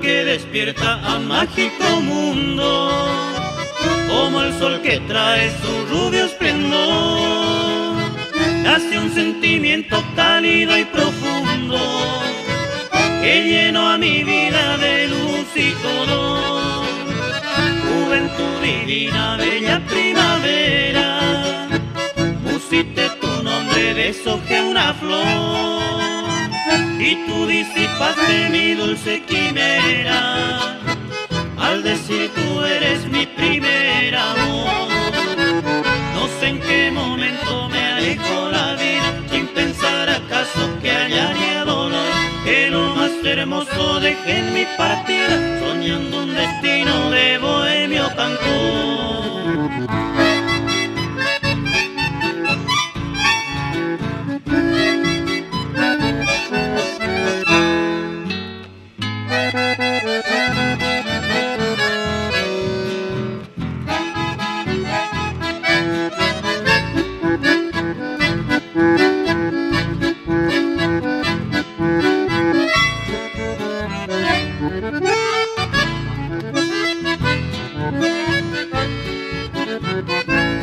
que despierta a mágico mundo, como el sol que trae su rubio esplendor. Nace un sentimiento cálido y profundo que llenó a mi vida de luz y color. Juventud divina, bella primavera, pusiste tu nombre, deshojé una flor y tú disipaste mi dulce quimera al decir tú eres mi primer amor. No sé en qué momento me alejó la vida sin pensar acaso que hallaría dolor, que lo más hermoso dejé en mi partida, soñando un destino de bohemio cantor.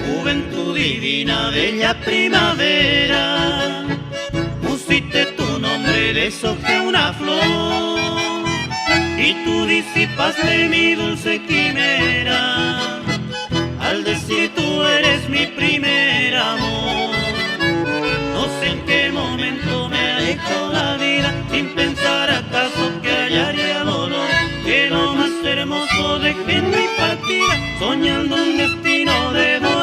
Juventud divina, bella primavera, pusiste tu nombre, deshojé una flor y tú disipaste mi dulce quimera al decir tú eres mi primer amor. No sé en qué momento me alejó la vida sin pensar acaso que hallaría dolor, que lo más hermoso dejé en mi partida, soñando un destino de bohemio.